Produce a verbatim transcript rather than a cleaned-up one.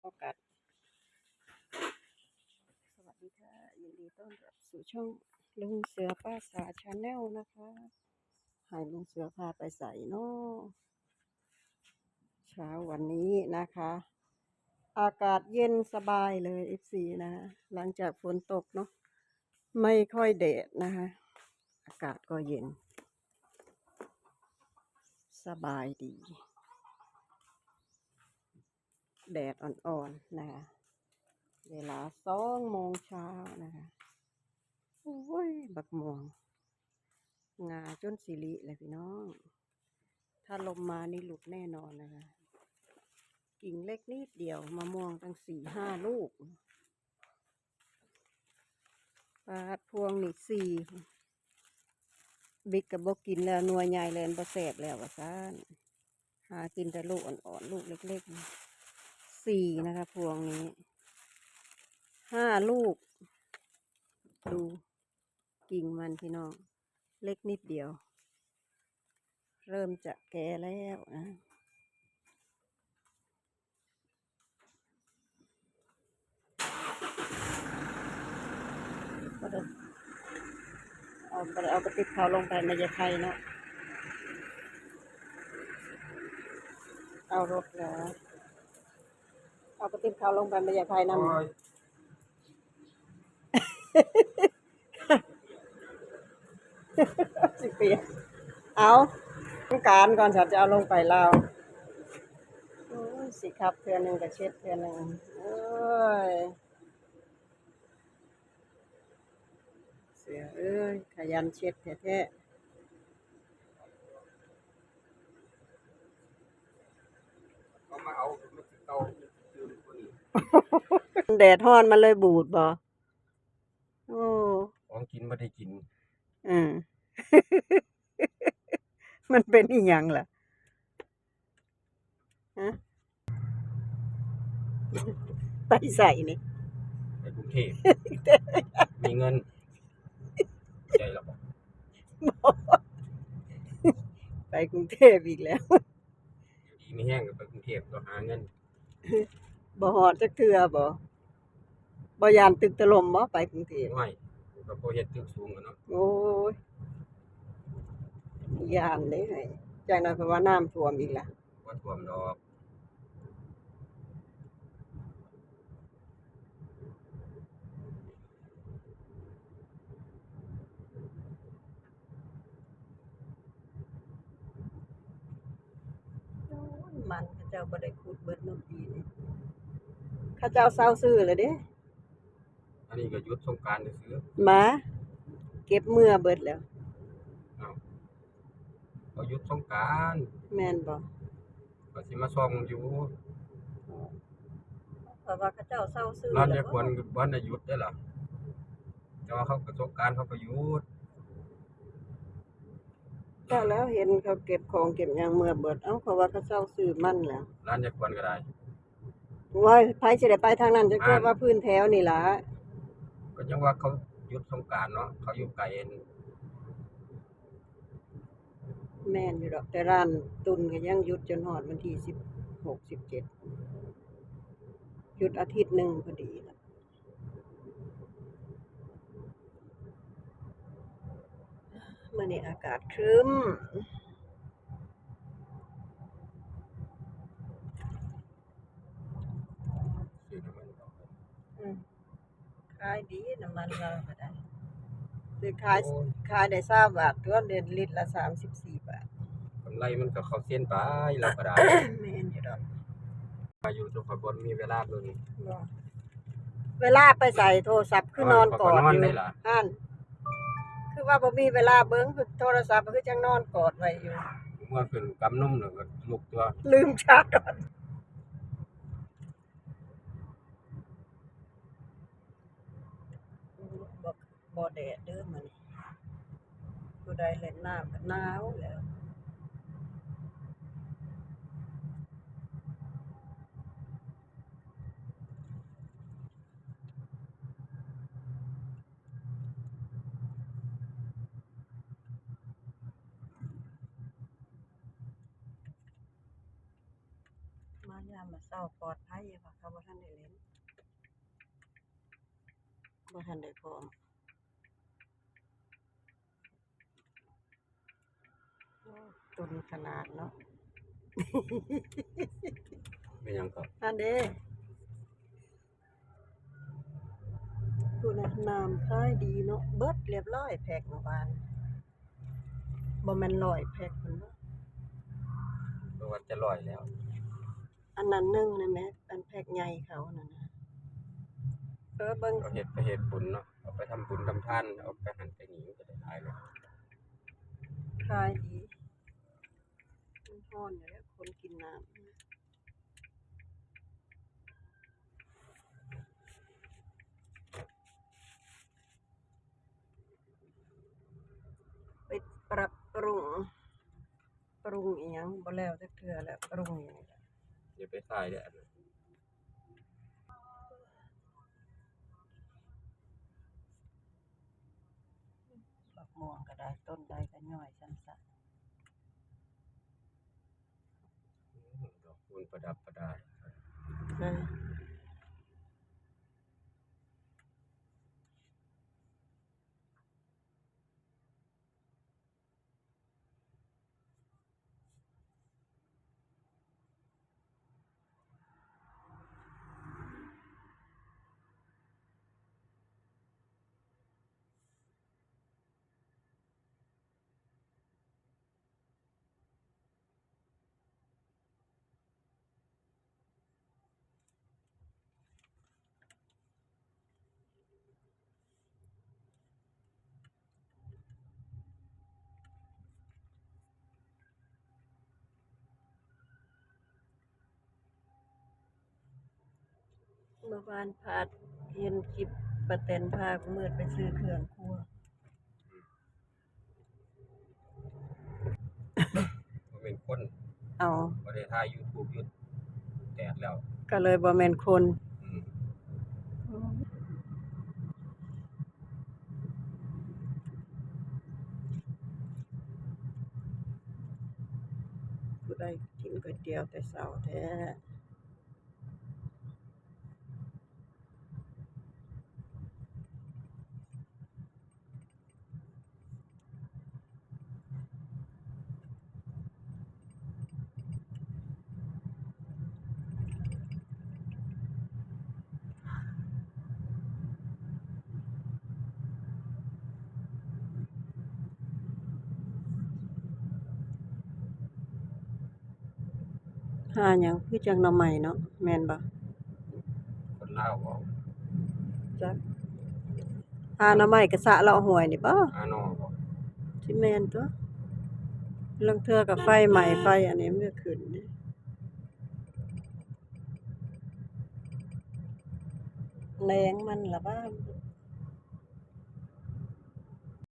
โฟกัส สวัสดีค่ะ ยินดีต้อนรับสู่ช่องลุงเสือป้าสา Channel นะคะ ให้ลุงเสือพาไปใส่เนาะ เช้าวันนี้นะคะ อากาศเย็นสบายเลย เอฟซี นะ หลังจากฝนตกเนาะ ไม่ค่อยแดดนะคะ อากาศก็เย็น สบายดี แดดอ่อนๆนะคะ เวลาสองโมงเช้านะคะ โอ้ย บักม่วง งาจนสิหลิเลยพี่น้อง ถ้าลมมานี่หลุดแน่นอนนะคะ กิ่งเล็กนิดเดียว มะม่วงตั้งสี่ห้าลูก ปาดพวงนี่สี่ บิ๊กก็บ่กินแล้ว หน่วยใหญ่แล้วบ่แซ่บแล้วว่าซั่น หากินแต่ลูกอ่อนๆ ลูกเล็กๆ สี่นะคะ พวงนี้ ห้าลูก ดู กิ่งมันพี่น้อง เล็กนิดเดียว เริ่มจะแก่แล้วนะ เอา เอากระติบเขาลงไป ไม่ใช่ไข่เนาะ เอารถแล้ว เอากระติบเขาลงไป ไม่ใช่ไข่นำ โอ้ย สิเปียก เอา ต้องการก่อน ฉันจะเอาลงไปลาว โอ้ย สิครับเทื่อหนึ่งก็เช็ดเทื่อหนึ่ง โอ้ย เสือเอ้ย ขยันเช็ดแท้ๆ เขามาเอา มันสิเก่า มันสิตื่นกว่านี้ แดดร้อนมันเลยบูดบ่ โอ้ ของกินบ่ได้กิน อืม มันเป็นอีหยังล่ะ ฮะ ไปใส่นี่ ไปกรุงเทพฯ มีเงิน ใจละบ่ ไปกรุงเทพฯอีกแล้ว อยู่ดีมีแฮงก็ไปกรุงเทพฯ ก็หาเงิน บ่ฮอดจักเทื่อบ่ บ่ย้านตึกถล่มบ่ ไปกรุงเทพฯ ไม่ ก็บ่เฮ็ดตึกสูงอะเนาะ โอ้ย ย้านเด้ จักหน่อยเพราะว่าน้ำท่วมอีกล่ะ บ่ท่วมดอก โอ้ย มันเขาเจ้าบ่ได้ขุดเบิดเนาะปีนี้ เขาเจ้าเซาซื้อแล้วเด้ อันนี้ก็หยุดสงกรานต์ซื่อๆ มา เก็บเมือเบิดแล้ว เอ้า ก็หยุดสงกรานต์ แม่นบ่ ก็สิมาส่องอยู่ เพราะว่าเขาเจ้าเซาซื้อ ร้าน แล้ว ยายขวัญก็บ่ได้หยุดเด้อล่ะ แต่ว่าเขาก็สงกรานต์เขาก็หยุด ก็แล้วเห็นเขาเก็บของเก็บหยังเมือเบิด เอ้า เพราะว่าเขาเซาซื้อมันแล้ว ร้านยายขวัญก็ได้ ว่าไผสิได้ไปทางนั้นจักเทื่อ อ่า ว่าพื้นแถวนี่ล่ะ ก็ยังว่าเขาหยุดสงกรานต์เนาะ เขาอยู่ไกล แม่นอยู่ดอก แต่ร้านตุ่นก็ยังหยุดจนฮอดวันที่สิบหก สิบเจ็ด หยุดอาทิตย์หนึ่งพอดีล่ะ มื้อนี้อากาศครึ้ม ซื้อน้ำมัน อืม ขายดีน้ำมันลาวก็ได้ ซื้อขาย โอ้ย ขายได้ซาวบาท ตัวเดือนลิตรละสามสิบสี่บาท กำไรมันก็เข้าเส้นไป ลาวก็ได้ แม่นอยู่ดอก มาอยู่ ทุกคนบ่มีเวลาเบิ่ง บ่ เวลาไปใส่โทรศัพท์คือนอนกอดอยู่ เอาไว้ก่อนนอนได้ล่ะ หั่น คือว่าบ่มีเวลาเบิ่งโทรศัพท์ คือจั่งนอนกอดไว้อยู่ เมื่อคืนกำนมแล้วก็ลุกตัว ลืมชาร์จ บ่ บ่แดดเด้อมื้อนี้ ผู้ใดเล่นน้ำก็หนาวแล้ว มา ยามมื้อเช้าปลอดภัยอยู่ค่ะ เขาบ่ทันได้เล่น บ่ทันได้พร้อม โอ้ ตุนขนาดเนาะ เป็นหยังก็ อันเด้ พู้นน่ะ น้ำขายดีเนาะ เบิดเรียบร้อยแพ็คเมื่อวาน บ่แม่นร้อยแพ็คพุ้นบ่ เพราะว่าจะร้อยแล้ว อันนั้นหนึ่งนั่นแหม อันแพ็คใหญ่เขานั่นน่ะ เออ เบิ่ง เขาเฮ็ดไปเฮ็ดบุญเนาะ เอาไปทำบุญทำทาน เอาไปหั้นไปนี่มันก็ได้หลายแล้ว ขายดี มันร้อนอยู่แล้ว คนกินน้ำ ไปปรับปรุง ปรุงอีหยังบ่แล้วจักเทื่อแล้ว ปรุงอีหยัง อย่าไปถ่ายเด้ออันนั้น บักม่วงก็ได้ ต้นใดก็ย่อยซ้ำซะ อืม ดอกคูณประดับประดา ใช่ เมื่อวานพาดเห็นคลิปป้าแตนพามืดไปซื้อเครื่องครัว บ่แม่นคน เอา บ่ได้ถ่ายยูทูบ อยู่แดดแล้ว ก็เลยบ่แม่นคน อืม ผู้ใดกินก๋วยเตี๋ยวแต่เช้าแท้ หาหยัง คือจั่งหน่อไม้เนาะ แม่นบ่ คนลาวบ่ จัก หาหน่อไม้กะสระเลาะห้วยนี่บ่ หาหน่อบ่ สิแม่นตั่ว ลางเทื่อกะไฟไหม้ ไฟอันนี้มันกะขึ้นเด้ แรงมันละบ้า